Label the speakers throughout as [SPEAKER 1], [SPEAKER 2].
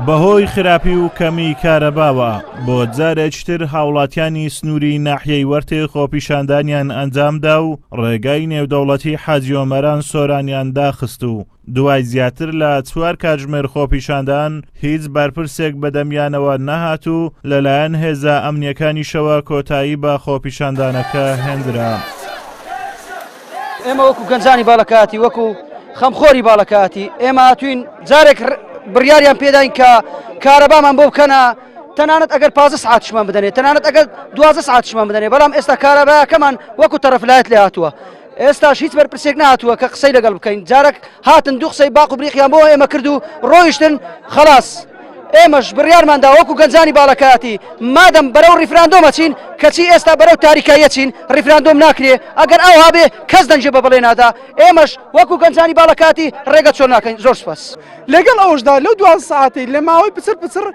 [SPEAKER 1] بەهۆی خراپی و کەمی کارەباوە بۆ جارێکی تر هاوڵاتیانی سنووری ناحیەی وەرتێ خۆپیشاندانیان ئەنجامدا و ڕێگای نێودەوڵەتی حاجی ئۆمەران سۆرانیان داخست و دوای زیاتر لە چوار کاتژمێر خۆپیشاندان هیچ بەرپرسێک بەدەمیانەوە نەهات و لەلایەن هێزە ئەمنیەکانیشەوە کۆتایی بە خۆپیشاندانەکە هێندرا.
[SPEAKER 2] ئێمە وەکو گەنجانی باڵەکاتی وەکو خەمخۆری باڵەکاتی ئێمە هاتوین جارێک بڕیاریان پێداین کە کارەبامان بۆ بکەنە تەنانەت ئەگەر پازە سعاتشمان بدەنێ تەنانەت ئەگەر دوازە سعاتشمان بدەنێ بەڵام ئێستا کارەباکەمان وەکو تەرەفلایەت لێ هاتووە ئێستاش هیچ بەرپرسێک نهاتووە کە قسەی لەگەڵ بکەین جارێک هاتن دوو قسەی باق و بریقیان بۆ ئێمە کرد و ڕۆیشتن خلاص ئێمەش بڕیارمان دا وەکو گەنجانی باڵەکایەتی مادەم بەرەو ڕیفراندۆم ئەچین کەچی ئێستا بەرەو تاریکایی ئەچین ڕیفراندۆم ناکرێ ئەگەر ئاوها بێ کەس دەنگێ بە بەڵێ نادا ئێمەش وەکو گەنجانی باڵەکاتی ڕێگە چۆل ناکەین زۆر سوپاس.
[SPEAKER 3] لەگەڵ ئەوەشدا لەو 12 سەعاتەی لە ماوەی پچڕ پچڕ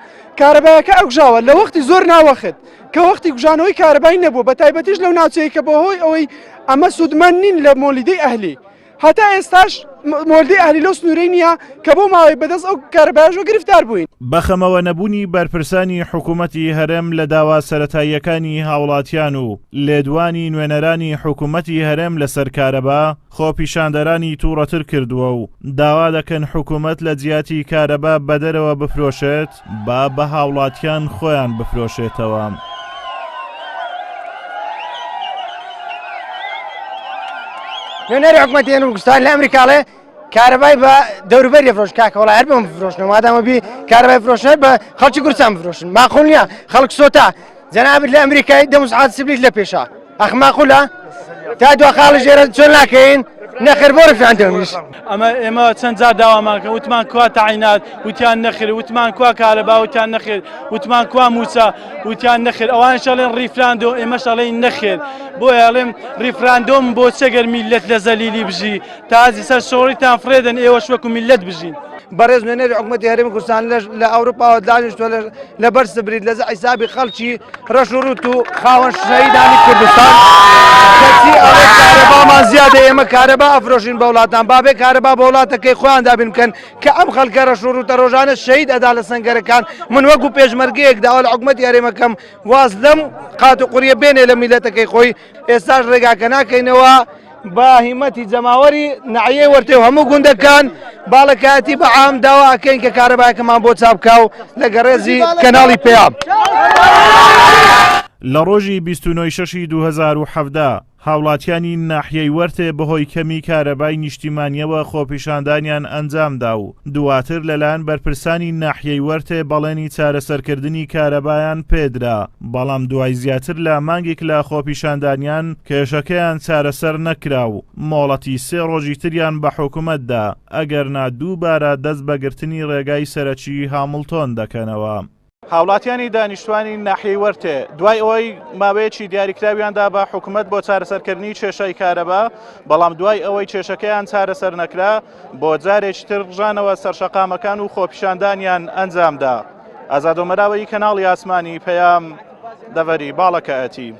[SPEAKER 3] کارەبایەکە ئەکوژاوە لە وەختی زۆر ناوەخت کە وەختی کوژانەوەی کارەبای نەبوو بە تایبەتیش لەو ناوچەیە کە بەهۆی ئەوەی ئەمە سوودمەند نین لە مۆلیدەی ئەهلی هەتا ئێستاش مۆلدەی ئەهلی لەو سنوورەی نییە کە بۆ ماوەی بەدەست ئەو کارەبایەشەوە گرفتار بووین.
[SPEAKER 1] بەخەمەوە نەبوونی بەرپرسانی حکوومەتی هەرێم لە داوا سەرەتاییەکانی هاوڵاتیان و لێدوانی نوێنەرانی حکوومەتی هەرێم لەسەر کارەبا، خۆپیشاندەرانی تووڕەتر کردووە و داوا دەکەن حکوومەت لە جیاتی کارەبا بە دەرەوە بفرۆشێت، با بە هاوڵاتیان خۆیان بفرۆشێتەوە.
[SPEAKER 4] نوێنەری حکومەتی هەرێمی کوردستان لە ئەمریکا ئەڵێ کارەبای بە دەوروبەری فرۆش کاکە وڵا هەر بەم فرۆشنەوە مادامە بی کارەبای فرۆشنەر بە خەڵکی کوردستان بفرۆشن ماقول نییە خەڵک سۆتا جەنابت لە ئەمریکای دەم سعات سبلیت لە پێشە ئەخ ماقولە تا دوا خاڵی ژێرە چۆن ناکەین نەخێر بۆ ڕیفراندۆمیش
[SPEAKER 5] ئەمە ئێمە چەند جار داوامان کرد وتمان کوا تەعینات وتیان نەخێر وتمان کوا کارەبا وتیان نەخێر وتمان کوا مووچە وتیان نەخێر ئەوانش ئەڵێن ڕیفراندۆم ئێمەش ئەڵێین نەخێر بۆیە ئەڵێم ڕیفراندۆم بۆ چەگەر میلەت لە زەلیلی بژی تازی سەر شۆڕیتان فڕێدەن ئێوەش وەکو میلەت بژین.
[SPEAKER 4] بەڕێز نوێنەری حکومەتی هەرێمی کوردستان لە ئەوروپاوە دانیشتووە لەبەر سبریت لە حیسابی خەڵکی ڕەش و ڕوت و خاوەن شەهیدانی کوردستان کەچی ئەڵێ کارەبامان زیادە ئێمە کارەبا ئەفرۆشین بە وڵاتان بابێ کارەبا بە وڵاتەکەی خۆیان دابین بکەن کە ئەم خەڵکە ڕەش و ڕوتە ڕۆژانە شەهید ئەدا لە سەنگەرەکان من وەکو پێشمەرگەیەک داوا لە حکومەتی هەرێمەکەم واز لەم قات و قوریە بێنێ لە میلەتەکەی خۆی ئێستاش ڕێگاکە ناکەینەوە بە هیمەتی جەماوەری نەعیەی وەرتێ و هەموو گوندەکان باڵەکایەتی بە عام داوا ئەکەین کە کارەبایەکەمان بۆ چاپ بکا و لە گەڕێزی کەناڵی پەیام.
[SPEAKER 1] لە ڕۆژی 29 ی شەشی 2017 هاوڵاتیانی ناحیەی وەرتێ بەهۆی کەمی کارەبای نیشتیمانیەوە خۆپیشاندانیان ئەنجامدا و دواتر لەلایەن بەرپرسانی ناحیەی وەرتێ بەڵێنی چارەسەرکردنی کارەبایان پێدرا، بەڵام دوای زیاتر لە مانگێک لە خۆپیشاندانیان کێشەکەیان چارەسەر نەکرا و مۆڵەتی سێ ڕۆژی تریان بە حکومەت دا، ئەگەرنا دووبارە دەست بە گرتنی ڕێگای سەرەکی هامڵتۆن دەکەنەوە. هاوڵاتیانی دانیشتوانی ناحیەی وەرتێ دوای ئەوەی ماوەیەکی دیاریکراویان دا بە حکومەت بۆ چارەسەرکردنی کێشەی کارەبا، بەڵام دوای ئەوەی کێشەکەیان چارەسەر نەکرا بۆ جارێکی تر ڕژانەوە سەرشەقامەکان و خۆپیشاندانیان ئەنجامدا. ئازاد ئۆمەراوەیی کەناڵی ئاسمانی پەیام دەڤەری باڵەکایەتی.